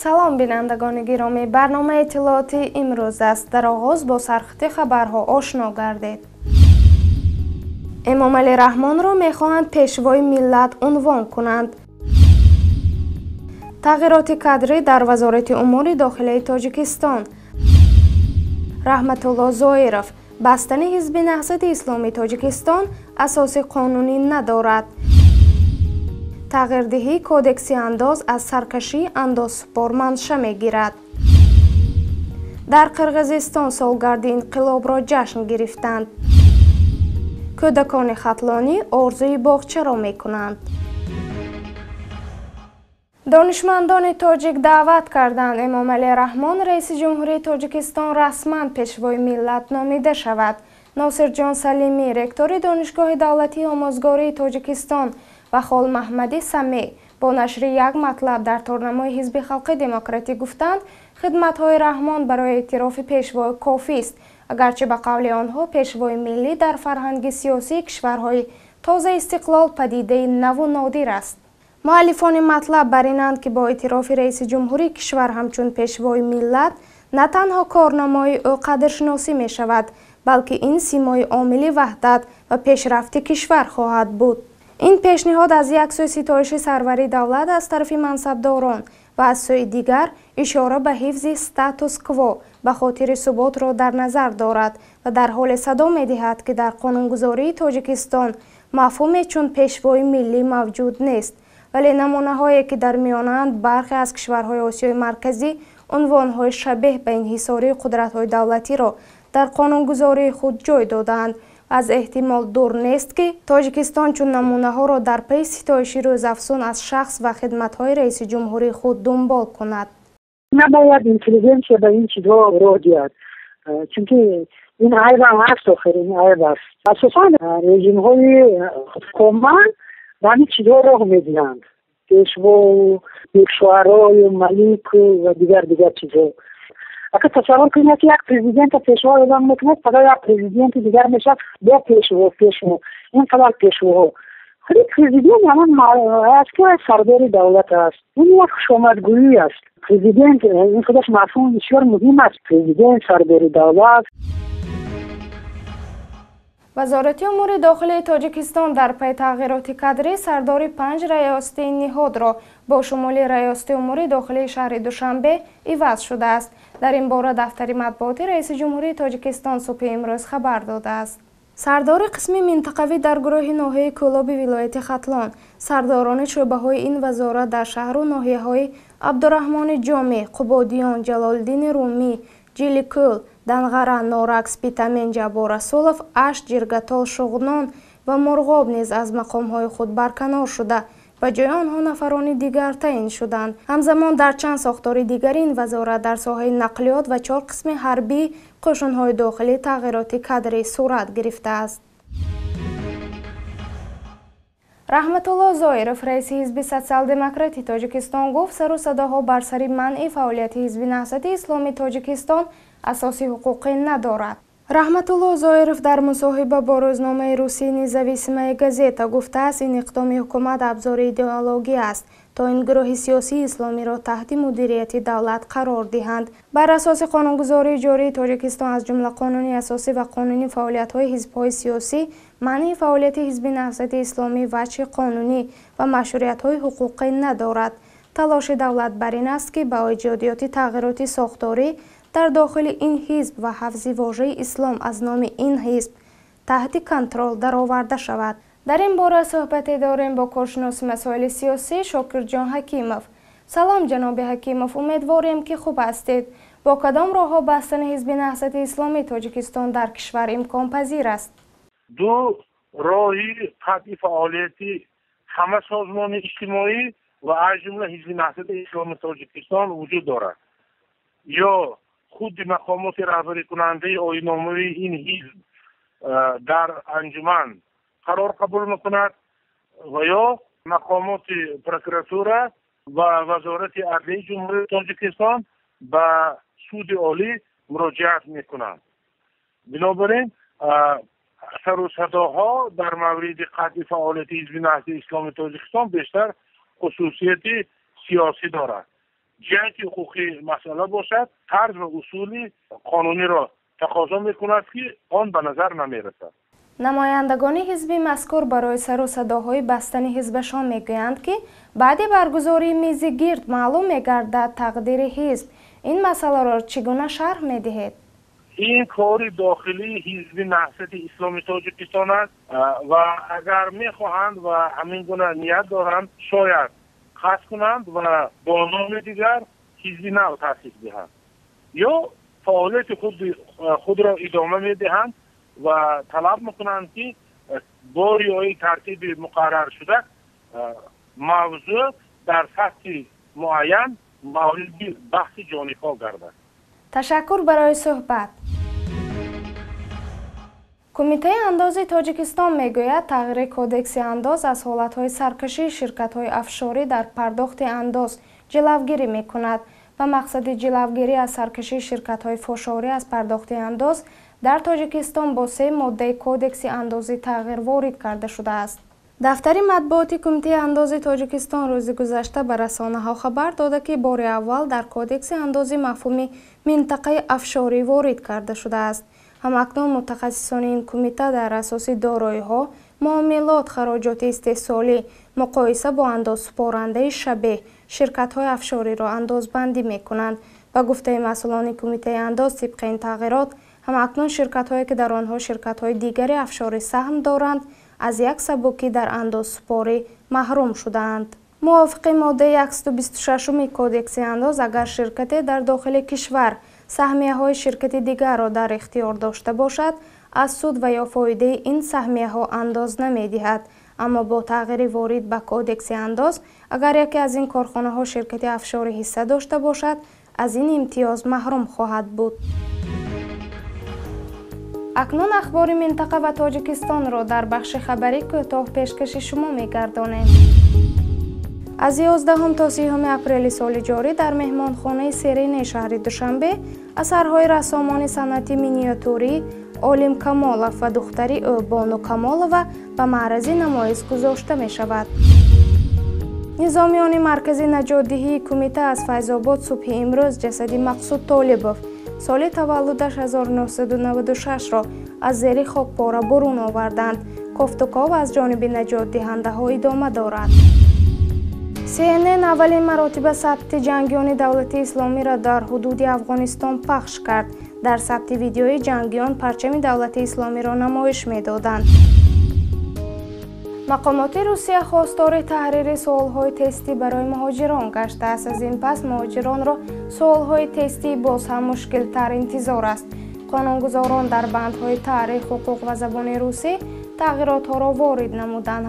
Салом, бинандагони гиромӣ. Барномаи иттилоотии имрӯз аст. Дар оғоз бо сархати хабарҳо ошно гардед. Эмомалӣ Раҳмонро мехоҳанд пешвои миллат унвон кунанд. Тағйироти кадрӣ дар Вазорати умури дохилаи Тоҷикистон. Раҳматулло Зоиров: бастани Ҳизби Наҳзати Исломии Тоҷикистон асоси қонунӣ надорад. Тағйирдиҳии кодекси андоз аз саркашии андозсупор манша мегирад. Дар Қирғизистон солгарди инқилобро ҷашн гирифтанд. Кӯдакони хатлонӣ орзуи боғчаро мекунанд. Донишмандони тоҷик даъват карданд, Эмомалӣ Раҳмон, раиси Ҷумҳурии Тоҷикистон, расман пешвои миллат номида шавад. Носирҷон Салимӣ, ректори Донишгоҳи давлатии омӯзгории Тоҷикистон, ва Холмаҳмади Самеъ бо нашри як матлаб дар торнамои Ҳизби Халқи Демократӣ гуфтанд, хидматҳои Раҳмон барои эътирофи пешвои кофист. Агарчи ба қавли онҳо пешвои миллӣ дар фарҳанги сиёсии кишварҳои тоза истиқлол падидаи наву нодир аст. Муаллифони матлаб бар инанд, ки бо эътирофи раиси ҷумҳурии кишвар ҳамчун пешвои миллат на танҳо корнамои ӯ қадршиносӣ мешавад, балки ин симои омили ваҳдат ва пешрафти кишвар хоҳад буд. Ин пешниҳод аз як сӯи ситоиши сарвари давлат аз тарафи мансабдорон ва аз сӯи дигар ишора ба ҳифзи статус-кво ба хотири суботро дар назар дорад ва дар ҳоле садо медиҳад, ки дар қонунгузории Тоҷикистон мафҳуме чун пешвои миллӣ мавҷуд нест. Вале намунаҳое, ки дар миёнаанд, бархе аз кишварҳои Осиёи Марказӣ унвонҳои шабеҳ ба инҳисории қудратҳои давлатиро дар қонунгузории худ ҷой додаанд. Аз эҳтимол дур нест, ки Тоҷикистон чун намунаҳоро дар пайи ситоиши рӯзафзун аз шахс ва хидматҳои раиси ҷумҳурии худ дунбол кунад. Набояд интеллигенсия ба ин чизҳо роҳ диҳад, чунки ин айб ҳам ҳаст, охир ин айб аст. Асосан режимҳои худкоман ба ҳамин чизҳо роҳ медиҳанд, пешвою бекшуарою малику ва дигар чизҳо. Ака тасаввур кунед, ки як президента пешво эълон мекунад, фақат як президенти дигар мешавад бо пешво, пешво, ин қадар пешвоҳо. Худи президент ҳамон аст, ки сардори давлат аст. Ин як хушомадгӯӣ аст. Президент ин худаш мафҳуми бисёр муҳим аст. Президент, сардори давлат. Вазорати умури дохилии Тоҷикистон дар пай тағйироти кадрӣ сардори 5 раёсати ниҳодро бо шумули Раёсати умури дохилии шаҳри Душанбе иваз шудааст. Дар ин бора дафтари матбуоти раиси Ҷумҳурии Тоҷикистон субҳи имрӯз хабар додааст. Сардори қисми минтақавӣ дар гурӯҳи ноҳияи Кӯлоби вилояти Хатлон, сардорони шӯъбаҳои ин вазорат дар шаҳру ноҳияҳои Абдураҳмони Ҷомӣ, Қубодиён, Ҷалолиддини Румӣ, Ҷиликӯл, Данғара, Норак, Спитамен, Ҷаббор Расулов, Ашт, Ҷиргатол, Шуғнон ва Мурғоб низ аз мақомҳои худ барканор шуда, ба ҷои онҳо нафарони дигар таъин шуданд. Ҳамзамон дар чанд сохтори дигари ин вазорат дар соҳаи нақлиёт ва 4 қисми ҳарбии қӯшунҳои дохилӣ тағйироти кадрӣ сурат гирифтааст. Раҳматулло Зоиров, раиси Ҳизби Социал-Демократи Тоҷикистон, гуфт, сару садоҳо бар сари манъи фаъолияти Ҳизби Наҳзати Исломии Тоҷикистон асоси ҳуқуқӣ надорад. Раҳматулло Зоиров дар мусоҳиба бо рӯзномаи русии Независимая газета гуфтааст, ин иқдоми ҳукумат абзори идеология аст, то ин гурӯҳи сиёсии исломиро таҳти мудирияти давлат қарор диҳанд. Бар асоси қонунгузории ҷории Тоҷикистон, аз ҷумла Қонуни асосӣ ва Қонуни фаъолиятҳои ҳизбҳои сиёсӣ, манъи фаъолияти Ҳизби Наҳзати Исломӣ ваҷҳи қонунӣ ва машруъиятҳои ҳуқуқӣ надорад. Талоши давлат бар ин аст, ки ба эҷодиёти тағйироти сохторӣ дар дохили ин ҳизб ва ҳафзи вожаи ислом аз номи ин ҳизб таҳти контрол дароварда шавад. Дар ин бора суҳбате дорем бо коршиноси масоили сиёсӣ Шокирҷон Ҳакимов. Салом, ҷаноби Ҳакимов, умедворем, ки хуб ҳастед. Бо кадом роҳҳо бастани Ҳизби Наҳзати Исломии Тоҷикистон дар кишвар имконпазир аст? Ду роҳи қатъи фаъолияти ҳама созмони иҷтимоӣ ва аз ҷумла Ҳизби Наҳзати Исломии Тоҷикистон вуҷуд дорад. Ё худи мақомоти раҳбарикунандаи оинномавии ин ҳизб дар анҷуман қарор қабул мекунад ва ё мақомоти прокуратура ва Вазорати адлияи Ҷумҳурии Тоҷикистон ба суди олӣ муроҷиат мекунанд. Бинобар ин сару садоҳо дар мавриди қатъи фаъолияти Ҳизби Наҳзати Исломии Тоҷикистон бештар хусусияти сиёсӣ дорад. Ҷиҳати ҳуқуқии масъала бошад, тарз ва усули қонуниро тақозо мекунад, ки он ба назар намерасад. Намояндагони ҳизби мазкур барои сару садоҳои бастани ҳизбашон мегӯянд, ки баъди баргузории мизи гирд маълум мегардад тақдири ҳизб. Ин масъаларо чӣ гуна шарҳ медиҳед? Ин кори дохилии ҳизби Наҳзати Исломи Тоҷикистон аст ва агар мехоҳанд ва ҳамин гуна ният доранд, шояд қасд кунанд ва бо номи дигар ҳизби нав таъсис диҳанд ё фаъолияти худро идома медиҳанд ва талаб мекунанд, ки бо риояи тартиби муқарраршуда мавзӯъ дар сатҳи муайян мавриди баҳси ҷонибҳо гардад. Ташаккур барои суҳбат. Кумитаи андози Тоҷикистон мегӯяд, тағйири кодекси андоз аз ҳолатҳои саркашии ширкатҳои офшорӣ дар пардохти андоз ҷилавгирӣ мекунад. Ба мақсади ҷилавгирӣ аз саркашии ширкатҳои офшорӣ аз пардохти андоз дар Тоҷикистон бо 3 моддаи кодекси андозӣ тағйир ворид карда шудааст. Дафтари матбуоти Кумитаи андози Тоҷикистон рӯзи гузашта ба расонаҳо хабар дода, ки бори аввал дар кодекси андозӣ мафҳуми минтақаи офшорӣ ворид карда шудааст. Ҳамакнун мутахассисони ин кумита дар асоси дороиҳо, муомилот, хароҷоти истеҳсолӣ, муқоиса бо андозсупорандаи шабеҳ ширкатҳои офшориро андозбандӣ мекунанд. Ба гуфтаи масъулони кумитаи андоз, тибқи ин тағйирот, ҳамакнун ширкатҳое ки дар онҳо ширкатҳои дигари офшорӣ саҳм доранд, аз як сабукӣ дар андозсупорӣ маҳрум шудаанд. Мувофиқи моддаи 126 кодекси андоз, агар ширкате дар дохили кишвар саҳмияҳои ширкати дигарро дар ихтиёр дошта бошад, аз суд ва ё фоидаи ин саҳмияҳо андоз намедиҳад. Аммо бо тағйири ворид ба кодекси андоз, агар яке аз ин корхонаҳо ширкати офшорӣ ҳисса дошта бошад, аз ин имтиёз маҳрум хоҳад буд. Акнун ахбори минтақа ва Тоҷикистонро дар бахши хабарӣ кӯтоҳ пешкаши шумо мегардонем. Аз 11 то 30 апрели соли ҷорӣ дар меҳмонхонаи Серенаи шаҳри Душанбе асарҳои рассомони санъати миниатюрӣ Олим Камолов ва духтари ӯ Бону Камолова ба маърази намоиш гузошта мешавад. Низомиёни маркази наҷотдиҳии кумита аз Файзобод субҳи имрӯз ҷасади Мақсуд Толибов соли таваллудаш 1996-ро аз зери хокпора бурун оварданд. Кофтуков аз ҷониби наҷотдиҳандаҳо идома дорад. CNN аввалин маротиба сабти ҷангиёни давлати исломиро дар ҳудуди Афғонистон пахш кард. Дар сабти видеои ҷангиён парчами давлати исломиро намоиш медоданд. Мақомоти Русия хостори таҳрири суолҳои тестӣ барои муҳоҷирон гаштааст. Аз ин пас муҳоҷиронро суолҳои тестӣ боз ҳам мушкилтар интизор аст. Қонунгузорон дар бандҳои таърих, ҳуқуқ ва забони русӣ тағйиротҳоро ворид намуданд.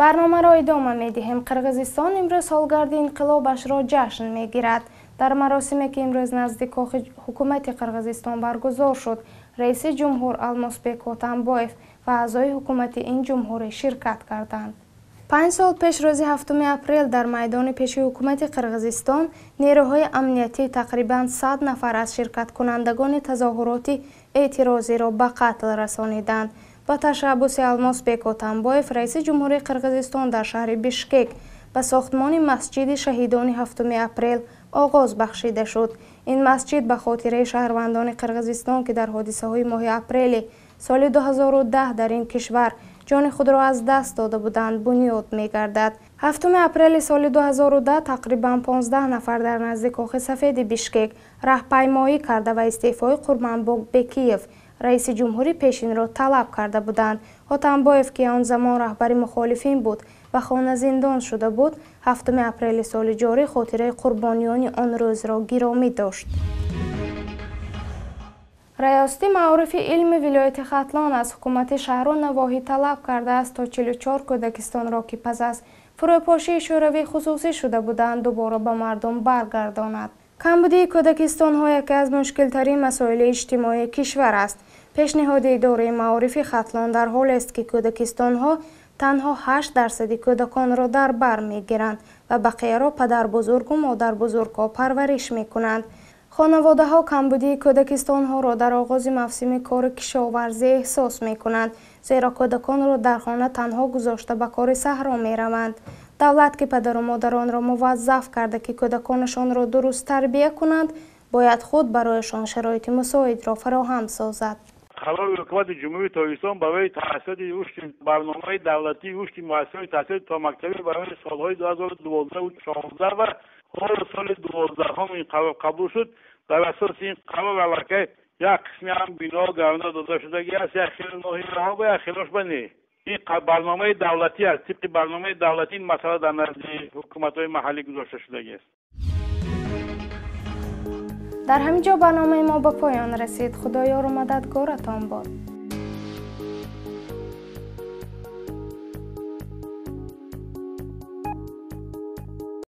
Барномаро идома медиҳем. Қирғизистон имрӯз солгарди инқилобашро ҷашн мегирад. Дар маросиме ки имрӯз назди кохи ҳукумати Қирғизистон баргузор шуд, раиси ҷумҳур Алмосбек Отамбоев ва аъзои ҳукумати ин ҷумҳурӣ ширкат карданд. 5 сол пеш рӯзи 7 апрел дар майдони пеши ҳукумати Қирғизистон нерӯҳои амниятӣ тақрибан 100 нафар аз ширкаткунандагони тазоҳуроти эътирозиро ба қатл расониданд. Ба ташаббуси Алмосбек Отамбоев, раиси ҷумҳурии Қирғизистон дар шаҳри Бишкек ба сохтмони масҷиди шаҳидони 7 апрел оғоз бахшида шуд. Ин масҷид ба хотираи шаҳрвандони Қирғизистон, ки дар ҳодисаҳои моҳи апрели соли 2010 дар ин кишвар ҷони худро аз даст дода буданд, бунёд мегардад. 7 апрели соли 2010 тақрибан 15 нафар дар назди кохи сафеди Бишкек раҳпаймоӣ карда ва истеъфои Қурманбек Бекиев, раиси ҷумҳури пешинро талаб карда буданд. Отамбоев, ки он замон раҳбари мухолифин буд ва хоназиндон шуда буд, 7 апрели соли ҷорӣ хотираи қурбониёни он рӯзро гиромӣ дошт. Раёсати маорифи илми вилояти Хатлон аз ҳукумати шаҳру навоҳӣ талаб кардааст, то 44 кӯдакистонро, ки пас аз фурӯпошии шӯравӣ хусусӣ шуда буданд, дубора ба мардум баргардонад. Камбудии кӯдакистонҳо яке аз мушкилтарин масоили иҷтимоии кишвар аст. Пешниҳоди идораи маорифи Хатлон дар ҳолест, ки кӯдакистонҳо танҳо 8% кӯдаконро дар бар мегиранд ва бақияро падарбузургу модарбузургҳо парвариш мекунанд. Хонаводаҳо камбудии кӯдакистонҳоро дар оғози мавсими кори кишоварзӣ эҳсос мекунанд, зеро кӯдаконро дар хона танҳо гузошта ба кори саҳро мераванд. Давлат, ки падару модаронро муваззаф карда, ки кӯдаконашонро дуруст тарбия кунанд, бояд худ барояшон шароити мусоидро фароҳам созад. Қарори Ҳукумати Ҷумҳурии Тоҷикистон барои таъсироти рушди барномаи давлатии рушди муассисаҳои таҳсилоти томактабӣ барои солҳои 2012-16 ва ҳоло соли 12-ҳум ин қарор қабул шуд. Дар асоси ин қарор аллакай як қисми ҳам бино гаронда дода шудагӣ аст, як хел ноҳияҳо ба як хелош ба не. Ин барномаи давлатӣ аст. Тибқи барномаи давлатӣ ин масъала дар назди ҳукуматҳои маҳаллӣ гузошта шудагӣ аст. Дар ҳамин ҷо барномаи мо ба поён расид. Худо ёру мададгоратон бод.